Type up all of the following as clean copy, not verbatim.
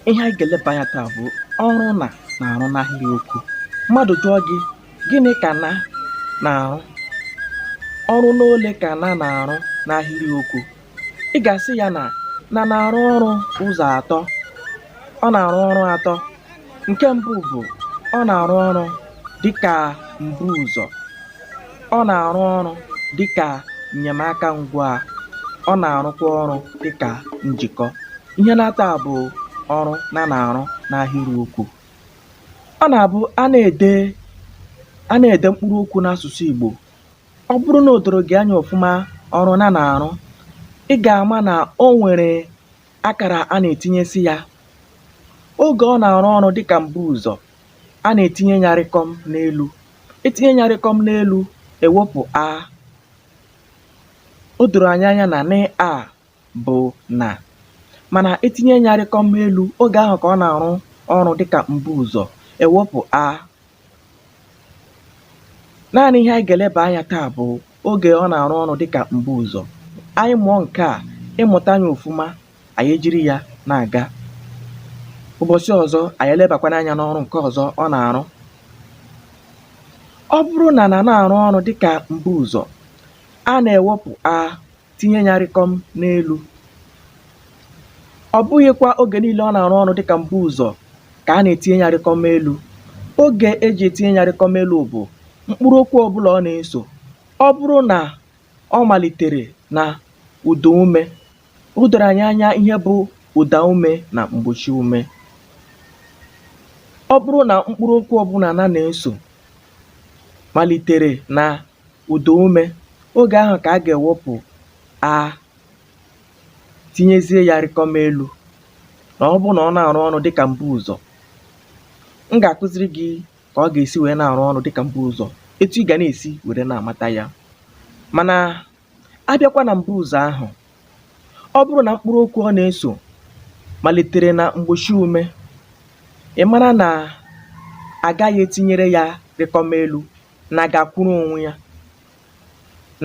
Ihe anyị ga-eleba anya taa bụ ọrụ na na-arụ n'ahịrịokwu. Mmadụ jụọ gị, gịnị ka na na-arụ? Ọrụ n'ole ka na na-arụ n'ahịrịokwu? Ị ga-asị ya na na na-arụ ọrụ ụzọ atọ. Ọ na-arụ ọrụ atọ. Nke mbụ bụ ọ na-arụ ọrụ dịka mbuụzọ. Ọ na-arụ ọrụ dịka enyemaka ngwaa. Ọ na-arụkwa ọrụ dịka njikọ. Ihe na-atọ a bụ ọrụ na na-arụ n'ahịrịokwu. Ọ na-abụ a na-ede mkpụrụ okwu n'asụsụ Igbo, ọ bụrụ na o doro gị anya ọfụma ọrụ na na-arụ, ị ga-ama na o nwere akara a na-etinyesi ya. Oge ọ na-arụ ọrụ dịka mbuụzọ, a na-etinye ya rịkọm n'elu. Etinye ya rịkọm n'elu, ewepụ a. O doro anyị anya na n a bụ na, mana etinye ya rịkọm elu oge ahụ ka ọ na-arụ ọrụ dịka mbuụzọ, ewepụ a. Naanị ihe anyị ga-eleba anya taa bụ oge ọ na-arụ ọrụ dịka mbuụzọ. Anyị mụọ nke a, ịmụta ya ofụma, anyị ejiri ya na-aga. Ụbọchị ọzọ, anyị elebakwana anya n'ọrụ nke ọzọ ọ na-arụ. Ọ bụrụ na na na-arụ ọrụ dịka mbuụzọ, a na-ewepụ a, tinye ya rịkọm n'elu. Ọ bụghịkwa oge niile ọ na-arụ ọrụ dịka mbuụzọ ka a na-etinye ya rịkọm elu. Oge eji etinye ya rịkọm elu bụ mkpụrụ okwu ọbụla ọ na-eso. Ọ bụrụ na ọ malitere na ụdaume, o doro anyị anya ihe bụ ụdaume na mgbochi ume. Ọ bụrụ na mkpụrụ okwu ọbụla na na-eso malitere na ụdaume, oge ahụ ka a ga-ewepụ a, tinyezie ya rịkọm elu na ọ bụrụ na ọ na-arụ ọrụ dịka mbuụzọ. M ga-akụziri gị ka ọ ga-esi wee na-arụ ọrụ dịka mbuụzọ, etu ị ga na-esi were na-amata ya. Mana abịakwa na mbuụzọ ahụ, ọ bụrụ na mkpụrụ okwu ọ na-eso malitere na mgbochi ume, ị mara na agaghị etinyere ya rịkọm elu, na ga-akwụrụ onwe ya,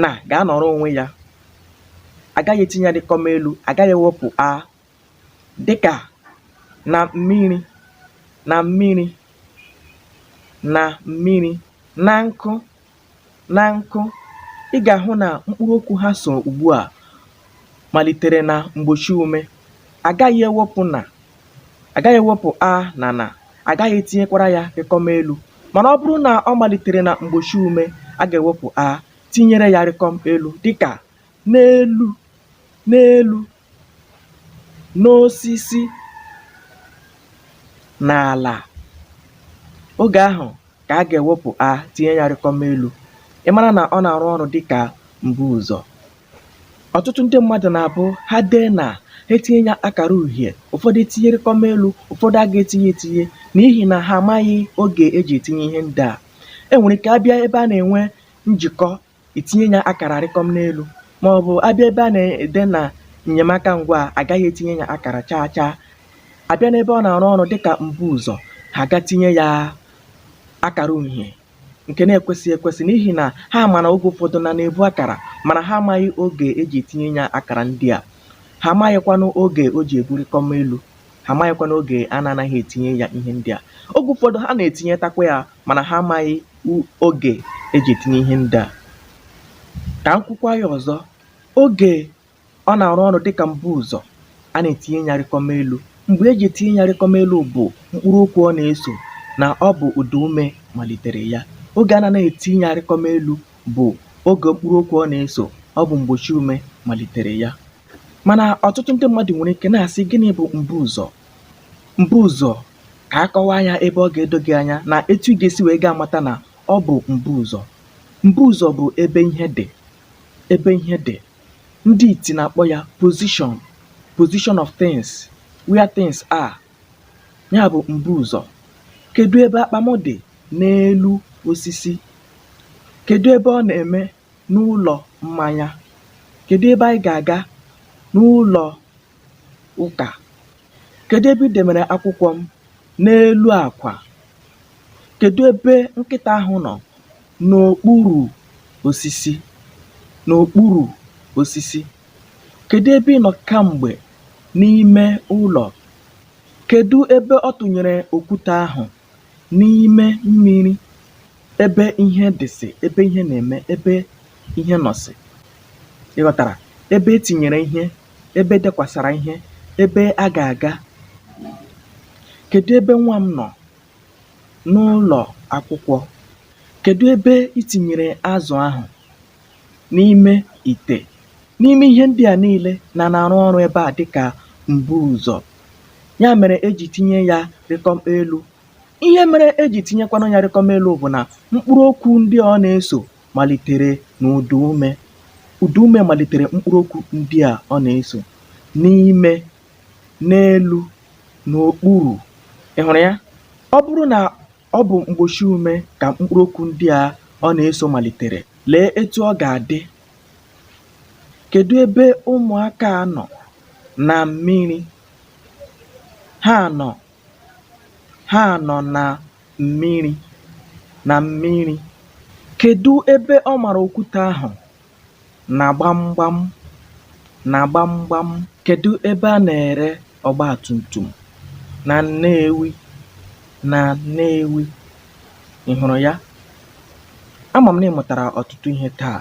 na ga-anọrọ onwe ya. Agaghị etinye ya rịkọm elu, agaghị ewepụ a, dịka na mmiri, na mmiri, na mmiri, na nkụ, na nkụ. Ị ga-ahụ na mkpụrụ okwu ha so ugbu a malitere na mgbochi ume. Agaghị ewepụ na, agaghị ewepụ a na na, agaghị etinyekwara ya rịkọm elu. Mana ọ bụrụ na ọ malitere na mgbochi ume, a ga-ewepụ a, tinyere ya rịkọm elu, dịka n'elu, n'elu, n'osisi, n'ala. Oge ahụ ka a ga-ewepụ a, tinye ya rịkọm elu. Ị mara na ọ na-arụ ọrụ dịka mbuụzọ. Ọtụtụ ndị mmadụ na-abụ ha dee na ha etinye ya akara uhie, ụfọdụ etinye rịkọm elu, ụfọdụ aga etinye etinye, n'ihi na ha amaghị oge eji etinye ihe ndị a. E nwere ike abịa ebe a na-enwe njikọ, etinye ya akara rịkọm n'elu, ma ọ bụ abịa ebe a na-ede na enyemaka ngwaa, agaghị etinye ya akara chaa chaa. Abịa n'ebe ọ na-arụ ọrụ dịka mbuụzọ, ha ga tinye ya akara uhie, nke na-ekwesịghị ekwesị, n'ihi na ha ma na oge ụfọdụ na na-ebu akara, mana ha amaghị oge eji etinye ya akara ndị a. Ha amaghịkwanụ oge o ji ebu rịkọm elu, ha amaghịkwanụ oge a na-anaghị etinye ya ihe ndị a. Oge ụfọdụ ha na-etinyetakwa ya, mana ha amaghị oge eji etinye ihe ndị a. Ka m kwukwa ya ọzọ, oge ọ na-arụ ọrụ dịka mbuụzọ, a na-etinye ya rịkọm elu. Mgbe eji etinye ya rịkọm elu bụ mkpụrụ okwu ọ na-eso na ọ bụ ụdaume malitere ya. Oge a na-anaghị etinye ya rịkọm elu bụ oge mkpụrụ okwu ọ na-eso ọ bụ mgbochi ume malitere ya. Mana ọtụtụ ndị mmadụ nwere ike na-asị, gịnị bụ mbuụzọ? Mbuụzọ, ka a kọwaa ya ebe ọ ga-edo gị anya na etu ị ga-esi wee gaa amata na ọ bụ mbuụzọ. Mbuụzọ bụ ebe ihe dị, ebe ihe dị. Ndị iti na-akpọ ya position, position of things, where things are. Ya bụ mbuụzọ. Kedu ebe akpa m dị? N'elu osisi. Kedu ebe ọ na-eme? N'ụlọ mmanya. Kedu ebe anyị ga-aga? N'ụlọ ụka. Kedu ebe ị debere akwụkwọ m? N'elu àkwà. Kedu ebe nkịta ahụ nọ? N'okpuru osisi, n'okpuru osisi. Kedu ebe ị nọ kamgbe? N'ime ụlọ. Kedu ebe ọ tụnyere okwute ahụ? N'ime mmiri. Ebe ihe dịsị, ebe ihe na-eme, ebe ihe nọsị. Ị ghọtara? Ebe e tinyere ihe, ebe e dekwasara ihe, ebe a ga-aga. Kedu ebe nwa m nọ? N'ụlọ akwụkwọ. Kedu ebe i tinyere azụ ahụ? N'ime ite. N'ime ihe ndị a niile, na na-arụ ọrụ ebe a dịka mbuụzọ. Ya mere e ji tinye ya rịkọm elu. Ihe mere e ji tinyekwanụ ya rịkọm elu bụ na mkpụrụ okwu ndị ọ na-eso malitere n'ụdaume. Ụdaume malitere mkpụrụ okwu ndị a ọ na-eso: n'ime, n'elu, n'okpuru. Ị hụrụ ya? Ọ bụrụ na ọ bụ mgbochi ume ka mkpụrụ okwu ndị a ọ na-eso malitere, lee etu ọ ga-adị. Kedu ebe ụmụaka a nọ? Na mmiri. Ha nọ ha nọ na mmiri na mmiri. Kedu ebe ọ mara okwute ahụ? Na gbamgbam na gbamgbam. Kedu ebe a na-ere ọgbatumtum? Na Nnewi na Nnewi. Ị hụrụ ya? Ama m na ị mụtara ọtụtụ ihe taa.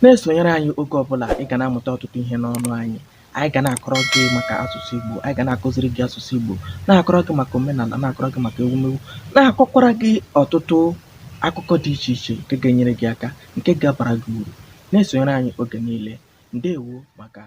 Na-esonyere anyị oge ọbụla, ị ga na-amụta ọtụtụ ihe n'ọnụ anyị. Anyị ga na-akọrọ gị maka asụsụ Igbo, anyị ga na-akụziri gị asụsụ Igbo, na-akọrọ gị maka omenala, na-akọrọ gị maka ewumewu, na-akọkwara gị ọtụtụ akụkọ dị iche iche nke ga-enyere gị aka, nke ga-abara gị uru. Na-esonyere anyị oge niile. Ndewo maka.